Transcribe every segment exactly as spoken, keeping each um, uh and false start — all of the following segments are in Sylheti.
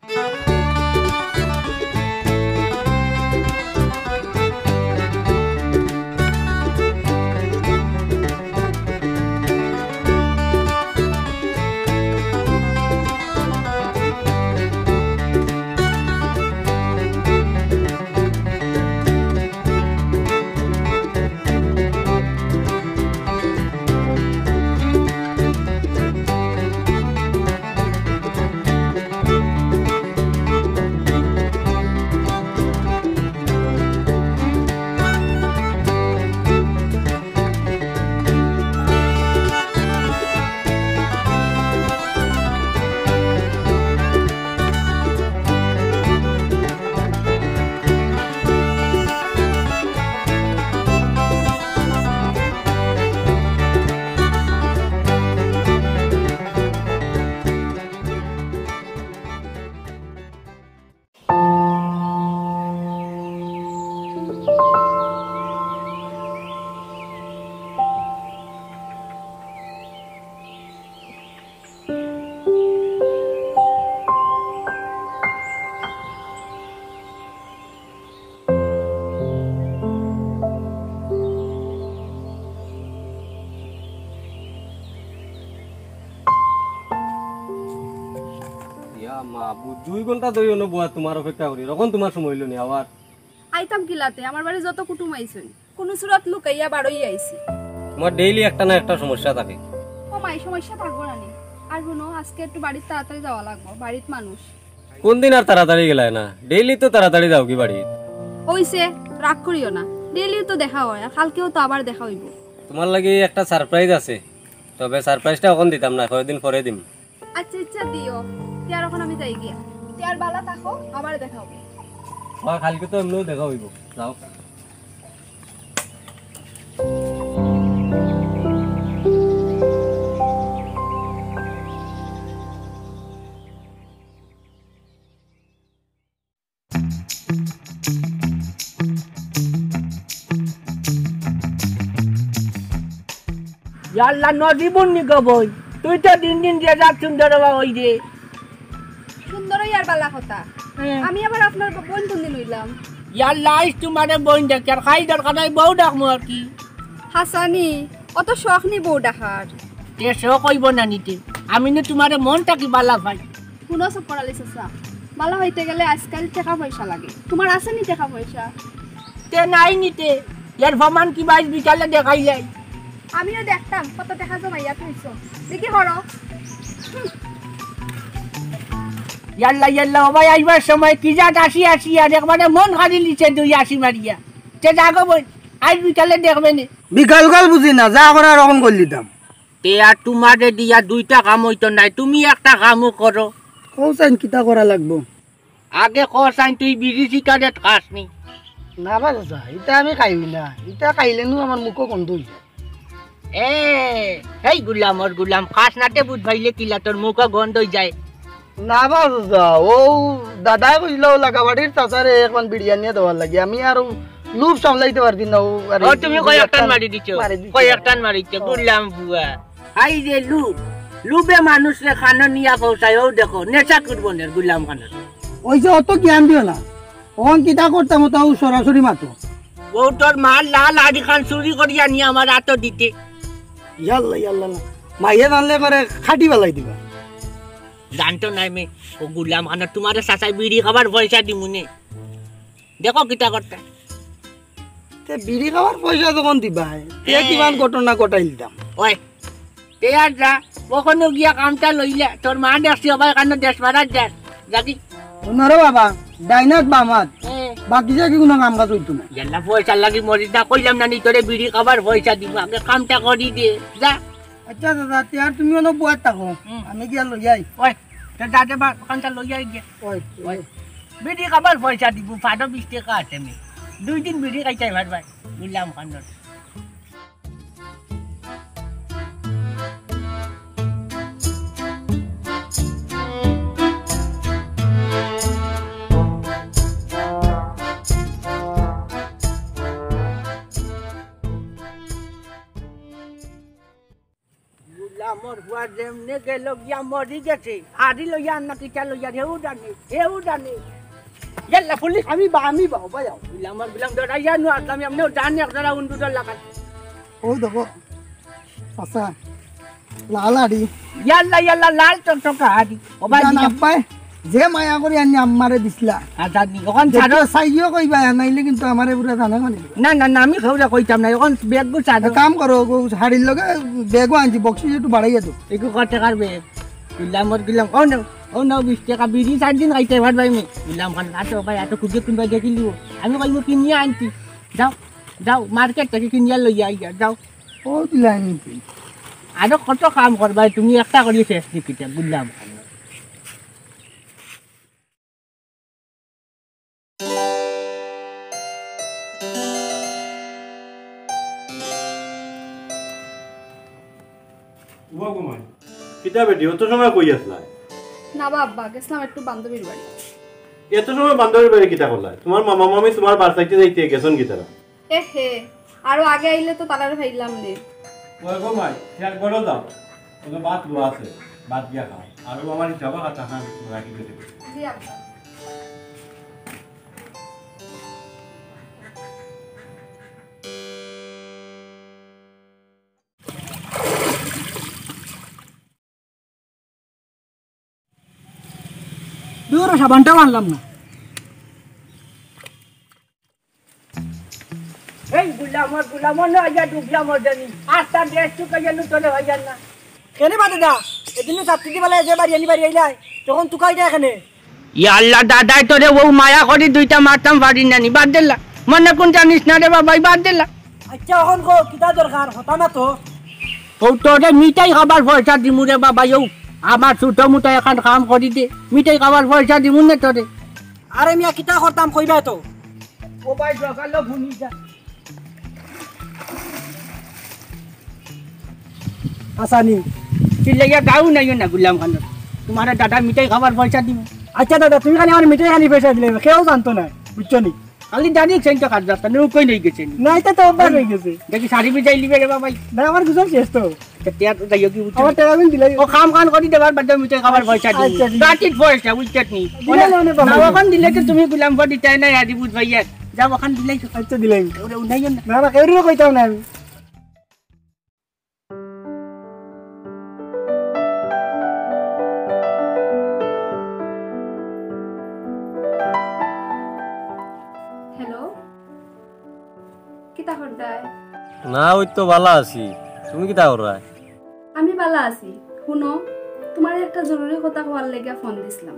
ইয়া মাবুদ, দুই ঘন্টা ধরি অনো বওয়া তুমার অপেক্ষা করি, অখন তুমার সময় অইলো নি আবার? আইতাম কিলাতে, আমার বাড়ি যত কুটুম আইছইন, কুনু সুরত লুকাইয়া বারইয়া আইছি। তুমার ডেইলি একটা না একটা সমস্যা থাকে। ও মাই, সমস্যা থাকবো না নি? আর হুনো, আজকে একটু বাড়িত তাড়াতাড়ি যাওয়া লাগবো, বাড়িত মানুষ। কুনদিন আর তাড়াতাড়ি গেলায় না? ডেইলি তো তাড়াতাড়ি যাওগি বাড়িত। অইছে, রাগ করিও না, ডেইলিউ তো দেখা অয়, আর কালকেও তো আবার দেখা অইবো। তুমার লাগি একটা সারপ্রাইজ আছে, তবে সারপ্রাইজটা অখন দিতাম না, কয়দিন পরে দিমু। আচ্ছা, আচ্ছা, দিও। তে আর অখন আমি যাই গিয়া। তে আর বালা থাকো, আবার দেখা অইবো। অয়, কালকে তো এমনেও দেখা অইবো। যাও। ইয়াল্লা, নজিবুন নি গো বইন, তুই তো দিন দিন যে যাক সুন্দর অইরে। সুন্দর অইয়ার বালা কথা। হ্যাঁ। আমি আবার আপনার বইন কুনদিন অইলাম? ইয়াল্লা, আইজ তুমারে বইন ডাকি, আর খাই দরকার নাই, বউ ডাকমু আর কি। হাছানি, অত শখ নি বউ ডাকার। তে শখ অইবো না নি তে, আমি নি তুমারে মন থাকি বালা পাই। হুনো চক্কর আলী চাচা, বালা অইতে গেলে আইজকাইল টেকা পয়সা লাগে। তুমার আছে নি টেকা পয়সা? তে নাই নি তে, এর প্রমাণ কিবা আইজ বিকালে দেখাইলাই। আমিও দেখতাম কত টেকা জমাইয়া থইছো। দেখি হরো। ইয়াল্লা, ইয়াল্লা, ও ভাই, আইবার সময় কি জাত আসি আসি আর একবারে মন খালি লিছে দুই আসি মারিয়া। তে যাগো বই, আইজ বিকালে দেখবে নে। বিকাল কাল বুঝি না, যা করার অখন করি দিতাম। তে আর তুমারে দিয়া দুইটা কাম অইতো নায়, তুমি একটা কামও করো। কও চাইন কিতা করা লাগবো? আগে ক চাইন, তুই বিড়ি সিগারেট খাস নি? না বা চাচা, ইতা আমি খাই না। ইতা খাইলে নু আমার মুখো গন্ধ অই যায়। এ, হেই গুলামর গুলাম, খাস না তে বুঝ পাইলে কিলা তোর মুখো গন্ধ অই যায়? না বা চাচা, অউ দাদায় কইছিল লাগাবাড়ির চাচারে একখান বিড়ি আনিয়া দেওয়ার লাগি। আমি আর অউ লোভ সামলাইতে পারছি না। অউ আর ও, তুমি কয় একটান মারি দিছো, মারি দিছো। কয় একটান মারি দিছো, ও। গুলাম বুয়া। হাই রে লুব, লুবে মানুষরে খানো নিয়া পৌঁছায়, অউ দেখো, নেশা করবো নের গুলাম খানোর। অউ যে অত জ্ঞান দিও না, অখন কিতা করতাম, অতাউ সরাসরি মাতো। বউ তোর মার লাল আড়ি খান চুরি করিয়া নিয়া আমার আতো দিতে। ইয়াল্লা, ইয়াল্লা, ইয়াল্লা। মাইয়ে জানলে করে খাটি ফালাই দিবা। জানতো নাই মে, ও গুলাম খানোর তুমারে চাচায় বিড়ি খাবার পয়সা দিমুনে। দেখো কিতা করতা। তে বিড়ি খাবার পয়সা যখন দিবায়, তে হ্যাঁ। কিমান ঘটনা ঘটাইলিতাম। ওই, তে আর যা, অখনো গিয়া কামটা লইলে, তোর মা দেখছি অবায় কানো দেশ মারার যার, যাবি। হুনো রে বাবা, ডাইনাত বামাত, হ্যাঁ। বাকি যা কি কুনু কাম কাজ অইতো না। ইয়াল্লা পয়সার লাগি মরিস না, কইলাম না নি তোরে বিড়ি খাবার পয়সা দিমু, আগে কামটা করি দে, যা। আচ্ছা দাদা, তে আর তুমি অনো বওয়াত থাকো, হুম। আমি গিয়া লই আই। ওই, তে যা দে বা, কামটা লই আই গিয়া। ওই, ওই। বিড়ি খাবার পয়সা দিমু, ফাটো বিশ টেকা আছে নি। দুই দিন বিড়ি খাইতায় পারবায়, গুলাম খানোর। আমার ফুয়া যেমনে গেল গিয়া মরি গেছে, হাড়ি লইয়া আর না কিতা লইয়া, হেউ জানে, হেউ জানে। ইয়াল্লা পুলিশ, আমি বা, আমি বা, ভাই আও। ইলা আমার গুলাম ডরাইয়া নু আসলাম, এমনেও জানে আপনারা উন্দুদর লাগান। ও দেখো, আচ্ছা, লাল হাড়ি। ইয়াল্লা, ইয়াল্লা, লাল টকটকা হাড়ি। ও ভাই, জান দিলাম। আব্বাই, যে মায়া করি আনি আম্মারে দিছলা। আচ্ছা, নি, ওখান ছাড়ো। দেখো, সাইও কইবা, নাইলে কিন্তু আমারে পুরা জানা মানে। না, না, না, আমি কেউরে কইতাম না, এখন ব্যাগ গুছা এক কাম করো, ও হাড়ির লগে ব্যাগও আনছি, বকশিস একটু বাড়াইয়া দেও। একটু কত টাকার ব্যাগ? গুলাম, ওর গুলাম, ও না, ও না, বিশ টাকা বিড়ি চার দিন খাইতে পারবাই মি। গুলাম খান, আতো ভাই, আতো খুঁজে কিনবা দেখিলিও। আমি কইমু কিনিয়া আনছি। যাও, যাও, মার্কেট থাকি কিনিয়া লইয়া আইয়া, যাও। ও দিলাই নিতে। আরো কত কাম করবায় তুমি, একটা করি শেষ নি কিতা, গুলাম খান। উবা ঘুমাই। কিতা বেটি, অত সময় কই আছলায়? না বা আব্বা, গেছলাম একটু বান্ধবীর বাড়ি। এত সময় বান্ধবীর বাড়ি কিতা করলায়? তুমার মামা মামি তুমার বাড়ি চাইতে চাইতে গেছইন কিতারা? এ হে, আরো আগে আইলে তো তারারে পাইলাম নে। ওই গো মাই, খেয়াল করো যাও। ওকে ভাত লওয়া আছে, ভাত দিয়া খাও। আর ও আমার হিসাবে খাতা খান রাখি দিতে। জি আব্বা। দূর, সাবানটাও আনলাম না। এই গুলামর, গুলামর না, আইয়া ডুবলাম ওর জানি। আস্তা দেশ তুকাইয়া লুটলে হইয়ার না। কেনে বাদে দা? এদিন ছাত্রী দি বেলায় যে বাড়ি আনি বাড়ি আইলাই, তখন তুকাই দেয় কেনে? ইয়া আল্লাহ, দাদাই তোরে ও মায়া করি দুইটা মারতাম পারি না নি, বাদ দিলা। মনে কোন জানিস না রে বাবাই, বাদ দিলা। আচ্ছা, অখন কও, কিতা দরকার? হতা না তো। ও তোরে মিঠাই খাবার পয়সা দিমু রে বাবাই, ও আমার ছোট মোটো এখান কাম করি দে, মিঠাই খাবার পয়সা দিমু নে তোরে। আরে মিয়া, কিতা করতাম কইবা তো? ও ভাই, সকালে ভুলি যা। আসানি। চিল্লাইয়া গাও নাইও না গুলাম খান। তোমার দাদা মিঠাই খাবার পয়সা দিমু। আচ্ছা দাদা, তুমি খালি আমার মিঠাই খানি পয়সা দিলে, কেউ জানতো না, বুঝছো নি? খালি জানি সেন্ট কাজ রাস্তা নেই, কই নেই গেছে নি? না, এটা তো অভ্যাস হয়ে গেছে। দেখি শাড়ি বিজাই লিবে রে বাবাই। না, আমার গুজব শেষ তো। তে টিয়া তো যাইও কি বুঝছো? আমার টেকা দিন দিলাই। ও কাম কান করি দেবার বাদে মিঠাই খাবার পয়সা দিমু। আচ্ছা, ঠিক আছে। গাটির পয়সা, বুঝছো নি? দিলাই না, অনেক না, ভালো। অখন দিলে তো তুমি গুলাম ফটি তাই না, আদি বুঝ ভাইয়া। যাও অখন দিলাই। আচ্ছা, দিলাই। ওরে উঠাইও না। না, না, কেউরে কইতাম না আমি। হ্যালো, কিতা কররায়? না, ওই তো বালা আছি। তুমি কিতা কররায়? আমি বালা আছি। হুনো, তুমারে একটা জরুরি কথা কওয়ার লাগিয়া ফোন দিছলাম।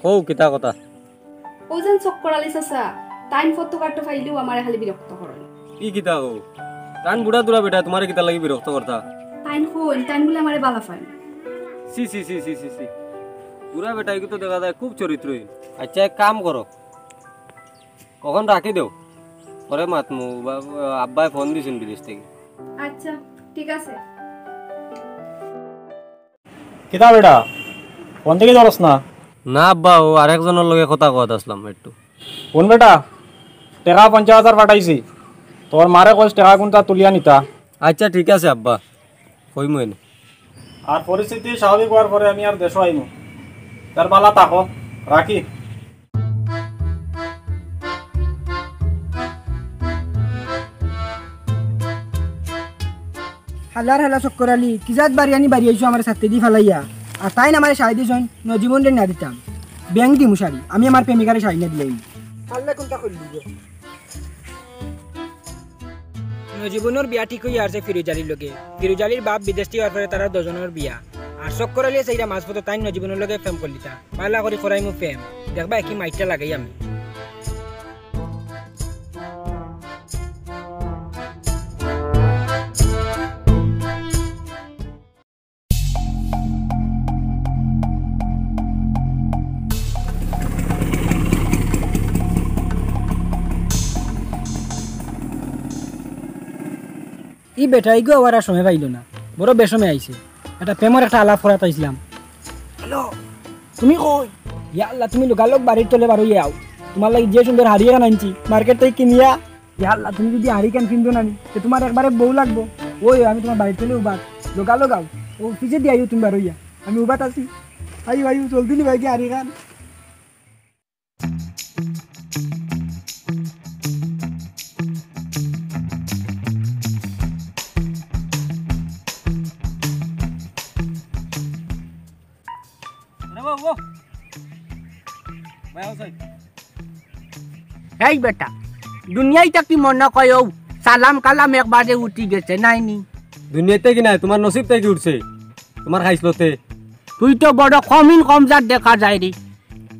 কও, কিতা কথা? ও যেন চক্কর আলী চাচা, তাইন ফটো কাটো ফাইলেও আমারে খালি বিরক্ত করইন। ই কিতা কও? তাইন বুড়া দুরা বেটা, তুমারে কিতা লাগি বিরক্ত করতা? তাইন কইন, তাইন বুলে আমারে বালা পাইন। ছি, ছি, ছি, ছি, ছি, ছি। বুড়া বেটা, এগু তো দেখা যায় খুব চরিত্রহীন। আচ্ছা, এক কাম করো, অখন রাখি দেও, পরে মাতমু, বা-, আব্বায় ফোন দিছইন বিদেশ থাকি। আচ্ছা, ঠিক আছে। কিতা বেটা, ফোন থাকি ধরস না? না আব্বা, ও আরেকজনর লগে কথা কওয়াত আছলাম একটু। হুন বেটা, টেকা পঞ্চাশ হাজার পাঠাইছি, তোর মারে কইস টেকা কুনতা তুলিয়া নিতা। আচ্ছা, ঠিক আছে আব্বা, কইমু এনে। আর পরিস্থিতি স্বাভাবিক হওয়ার পরে আমি আর দেশো আইমু। তার বালা থাকো, রাখি। হালার হালা চক্কর আলী, কি জাত বাড়ি আনি বাড়ি আইছো আমারে ছাত্তি দি ফালাইয়া। আর তাইন আমারে শাড়ি দিছইন, নজীবনরে না দিতাম। ব্যাংক দিমু শাড়ি, আমি আমার প্রেমিকারে শাড়ি না দিলাইমু। আল্লাহ কোনটা করলি গো? নজীবনর বিয়া ঠিক অইয়া আছে ফিরোজ আলীর লগে। ফিরোজ আলীর বাপ বিদেশ থাকি আওয়ার পরে তারার দুইজনর বিয়া। আর চক্কর আলীয়ে চাইরা মাঝপথো তাইন নজীবনর লগে প্রেম করলিতা। বালা করি করাইমু প্রেম, দেখবায় কি মাইরটা লাগাই আমি। ই বেটাইগু আবার আর সময় পাইল না, বড় বেসময় আইছে। একটা প্রেমর একটা আলাপ করাত আইছলাম। হ্যালো, তুমি কই? ইয়া আল্লাহ, তুমি লগালগ বাড়ির তলে বার অইয়া আও। তুমার লাগি যে সুন্দর হাড়ি এখান আনছি, মার্কেট থাকি কিনিয়া। ইয়া আল্লাহ, তুমি যদি হাড়ি কেন কিনতো না নি, তে তুমার একবারে বউ লাগবো। ওই, আমি তুমার বাড়ির তলে উবাত, লগালগ আও। ও, পিছে দি আইও তুমি বারইয়া। আমি উবাত আছি। আইও, আইও, জলদি নিবায় গি আরি খান। এই বেটা, দুনিয়াইত থাকি মনো কয় অউ সালাম কালাম একবারে উঠি গেছে, নায় নি? দুনিয়াইত থাকি নায়, তুমার নসিবত থাকি উঠছে, তুমার খাইছলতে। তুই তো বড় কমিন কমজাত দেখা যায় রে।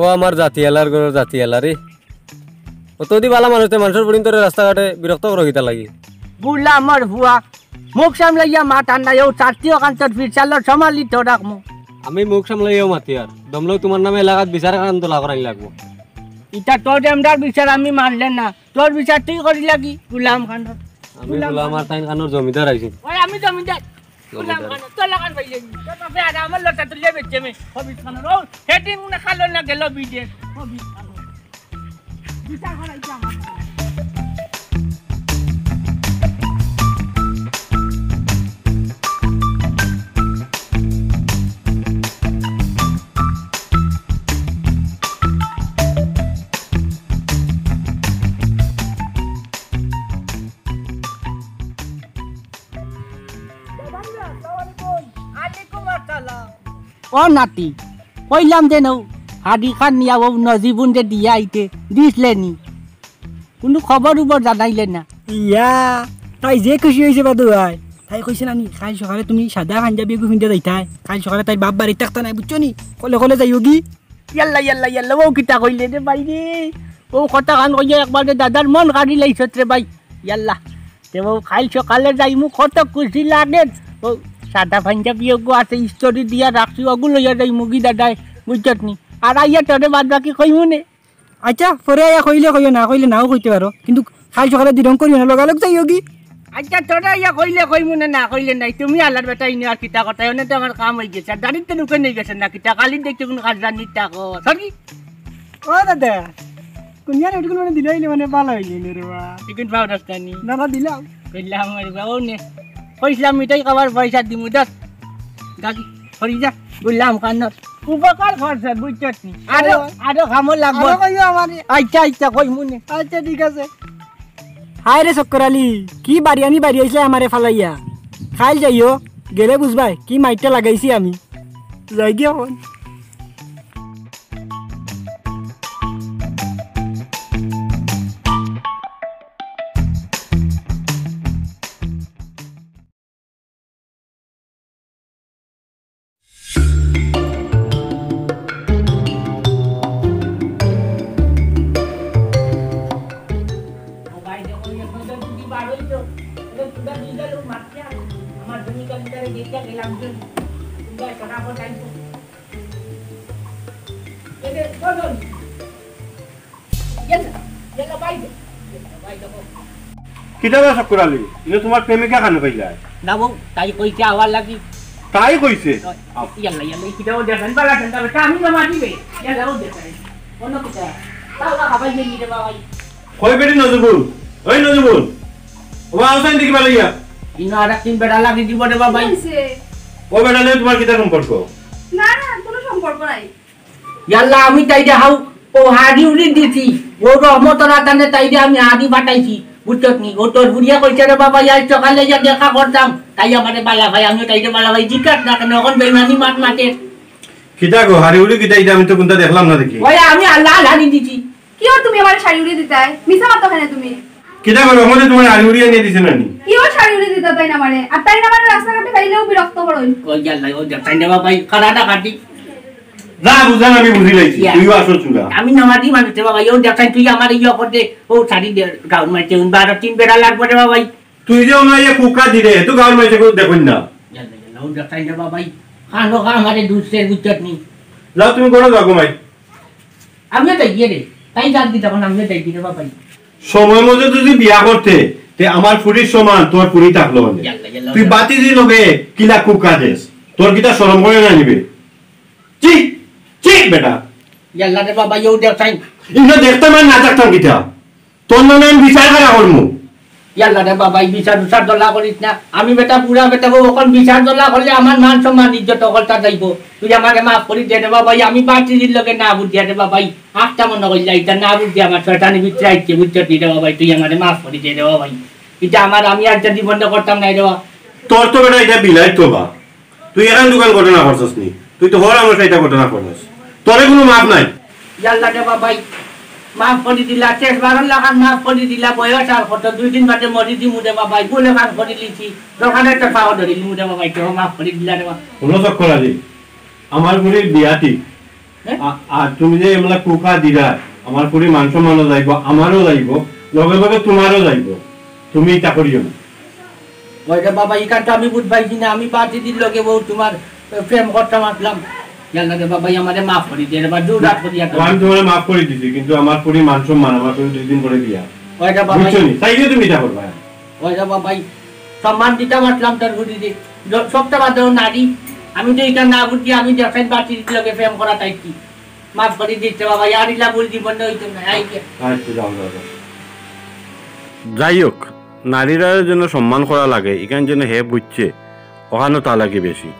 ও আমার জাতিয়ালার ঘরর জাতিয়ালা রে। অতদি ভালা মানুষ তে মানষর ফুড়িন্তরে রাস্তাঘাটে বিরক্ত করো কিতার লাগি? গুলামর ফুয়া, মুখ সামলাইয়া মাত আর নাই, অউ ছাত্রী অখান তোর ফিরসালর সমালি তো রাখমু। আমি মুখ সামলাইয়াউ মাতিয়ার, দমলো তুমার নামে এলাকাত বিচার কান তো লাগরানি লাগবো। ইতা তোর এমরার বিচার আমি মানলে না, তোর বিচার তুই করি লাগি গুলাম খান। আমি গুলাম খান। আর তাইন খানর জমিদার আইছি। ওই আমি জমিদার। গুলাম খান, তোর লাখান পাইলে নি। তোর বাপে আর আমার লটা তুলিয়া বেচছে মে। হবিস খান, ও, হেডিং না খালো না গেল বিদেশ। হবিস খান। বিচার করাইছে আমার। ও নাতি, কইলাম যে নৌ, হাড়ি খান নিয়া অউ নজিবুনরে দিয়া আইতে, দিছলে নি? কুনু খবর উবর জানাইলে না? ইয়া, তাই যে খুশি অইছে বাদু ভাই। তাই কইছে না নি, কাইল সকালে তুমি সাদা পাঞ্জাবি এগু পিন্দিয়া যাইতায়। কাইল সকালে তাইর বাপ বাড়িত থাকতা নায়, বুঝছো নি? কলে কলে যাইওগি। ইয়াল্লা, ইয়াল্লা, ইয়াল্লা, অউ কিতা কইলে রে ভাই রে? অউ কথা খান কইয়া একবারে দাদার মন কাড়ি লাইছত রে ভাই। ইয়াল্লা, তে অউ কাইল সকালে যাইমু, কত খুশি লাগের। অউ সাদা পাঞ্জাবি এগু আছে, ইস্ত্রি দিয়া রাখছি, অগু লইয়া যাইমুগি দাদায়, বুঝছত নি? আর আইয়া তোরে বাদ বাকি কইমু নে। আইচ্ছা, পরে আইয়া কইলে কইও, না কইলে নাও কইতে পারো, কিন্তু কাইল সকালে দিরং করিও না, লগালগ যাইওগি। আইচ্ছা, তোরে আইয়া কইলে কইমু নে, না কইলে নাই। তুমি আল্লার বেটা, ইনো আর কিতা কথা, অনে তো আমার কাম অইগেছে। আর দাড়িত তো নুকে নেই গেছে না কিতা, কালি দেখতে কুনু কাজ জানি তা কর। সরি। ও দাদা, কুনিয়ার হেডগুলো মানে দিলে অইলে মানে ভালা অইলে রে বা। চিকেন পাউডার খানি। না, না, দিলাম। কইলাম আর বা, ও নে। কইছিলাম মিঠাই খাবার পয়সা দিমু, দশ। গাড়ি, সরি যা, বললাম কান্নার। উপকার করছে, বুঝছত নি? আরো, ও। আরো খামো লাগবো। আরো কইও আমারে। আইচ্ছা, আইচ্ছা, কইমু নে। আইচ্ছা, ঠিক আছে। হায় রে চক্কর আলী, কি বাড়িয়ানি বাড়িয়াইছলায় আমারে ফালাইয়া। কাইল যাইও, গেলে বুঝবায় কি মাইরটা লাগাইছি আমি। যাইগি অখন। কিতা বা চক্কর আলী, ইনো তুমার প্রেমিকা কানো পাইলায়? না বউ, তাই কইছে আওয়ার লাগি। তাই কইছে? ইয়াল্লা, ইয়াল্লা, এই কিতা ও দেখেন, বালা ঠান্ডা বেটা, আমি না মাতিবে। ইয়াল্লা, ও দেখেন। অন্য কিতা? তাও না খাবাই দিয়ে নিতে বাবাই। কই বেটি নজরুল? ওই নজরুল। ও আছেন দেখি বালা ইয়া। ইনো আর তিন বেটা লাগি দিব রে বাবাই। ও বেটা লইয়া তুমার কিতা সম্পর্ক? না, না, কুনু সম্পর্ক নাই। ইয়াল্লা, আমি তাইরে হাউ, ও হাড়ি উড়ি দিছি, ও রহমতর আতানে তাইরে আমি হাড়ি ফাটাইছি, বুঝছত নি? ও তোর বুড়িয়া কইছে রে বাবা, ইয়ার সকালে ইয়া দেখা করতাম, তাই আমারে বালা ভাই, আমিও তাইরে বালা ভাই, জিকাস না কেনে, অখন বেইমানি মাত মাতের। কিতা গো, হাড়ি উড়ি কিতা, ইটা আমি তো কুনটা দেখলাম না দেখি। ওই আমি আল্লা হাড়ি দিছি। কিওর তুমি আমারে হাড়ি উড়ি দিতায়? মিছা মাতো কেনে তুমি? কিতা করো, আমারে তুমার হাড়ি উড়ি আনিয়া দিছে না নি? কিওর হাড়ি উড়ি দিতা তাইন আমারে? আর তাইন আমারে রাস্তাঘাটে পাইলেও বিরক্ত করইন। ওই ইয়াল্লা, ওই দেখ, তাইন রে বাবা, এই কানাডা কাটি। যা বুঝার আমি বুঝি লাইছি, ইয়া। তুইও আসল চুরা। আমি নামাজি মানুষ রে বাবা, ও দেখ, তাইন তুই আমারে ইয়া কর দে, ও শাড়ি দে, গাউন মারতে, উন বারো তিন বেড়া লাগবো রে বাবা। তুই যে ওনা ইয়া কুকা দিলে, তো গাউন মারতে কেউ দেখইন না। ইয়াল্লা, ইয়াল্লা, ও দেখ, তাইন রে বাবা, খানো খা আমারে দুধ সে বুঝছত নি। যাও তুমি করো, যাও ঘুমাই। আমিও তাই গিয়ে রে, তাই জান দিতে এখন আমিও তাই গিয়ে রে বাবা। সময় মতো যদি বিয়া করতে, তে আমার ফুরির সমান তোর ফুরি থাকলো অনে। ইয়াল্লা, ইয়াল্লা, তুই ইয়াল্লা। বাতি দি লগে কিলা কুকা দেস। তোর কিতা শরম করে না নিবে? চি, চি বেটা। ইয়াল্লা রে বাবা, ইউ দেখ তাইন। ইনো দেখতাম আর না থাকতাম কিতা? তোর নামে আমি বিচার করা করমু। ইয়াল্লা রে বাবাই, বিচার উচার দলা করিস না। আমি বেটা বুড়া বেটা বউ, অখন বিচার দলা করলে আমার মান সম্মান ইজ্জত অকলতা যাইবো। তুই আমারে মাফ করি দে রে বাবাই, আমি বাতিজির লগে না বুঝিয়া রে বাবাই। আখতা মনো করিলা, ইতা না বুঝিয়া আমার শয়তানি ভিতরে আইছে, বুঝছত নি রে বাবাই, তুই আমারে মাফ করি দে রে বাবাই। ইতা আমার, আমি আর ইতা জীবনে করতাম নায় রে বাবা। তোর তো বেটা ইতা বিলাইত বা। তুই এখান দুখান ঘটনা করছস নি, তুই তো হর আমার চাইটা ঘটনা করছস, তোরে কুনু মাফ নাই। ইয়াল্লা রে বাবাই, মাফ করি দিলা, শেষ বারর লাখান মাফ করি দিলা, বয়স আর কত, দুই দিন বাদে মরি দিমু রে বাবাই, ভুল এখান করি লিছি, দরকারে তো পাও ধরি লিমু রে বাবাই, তো মাফ করি দিলা রে বাবা। কোনো চক্কর আলী, আমার বুড়ির বিয়া ঠিক। হ্যাঁ? আ-, আর তুমি যে এমলা কুকা দিলা, আমার বুড়ি মান সম্মানও যাইবো, আমারও যাইবো, লগে লগে তোমারও যাইবো, তুমি ইতা করিও না। ওই রে বাবা, ইখান তো আমি বুঝ পাইছি না, আমি বাতিজির লগে বউ তোমার প্রেম করতাম আসলাম। ইয়াল্লা রে বাবাই, আমারে মাফ করি দে রে বাবা, জোর হাত করিয়া তো। আমি তোমারে মাফ করি দিছি, কিন্তু আমার বুড়ি মান সম্মান, আমার বুড়ি দুই দিন পরে বিয়া। ওই রে বাবাই। বুঝছো নি? তাই দিয়ে তুমি ইতা করবা। ওই রে বাবাই, সম্মান দিতাম আসলাম তোর বুড়িরে। জ-, সবটা বাদ দেও নারী, আমি তো ইটা না বুঝি, আমি দেখাই বাতিজির লগে প্রেম করা তাই কি। মাফ করি দিতে বাবাই, আর ইলা ভুল জীবনে হইতো না, আই কে। আচ্ছা, যাও, যাও, যাও। যাই হোক, নারীরা যেন সম্মান করা লাগে, ইখান যেন হে বুঝছে, অখানো তা লাগে বেশি।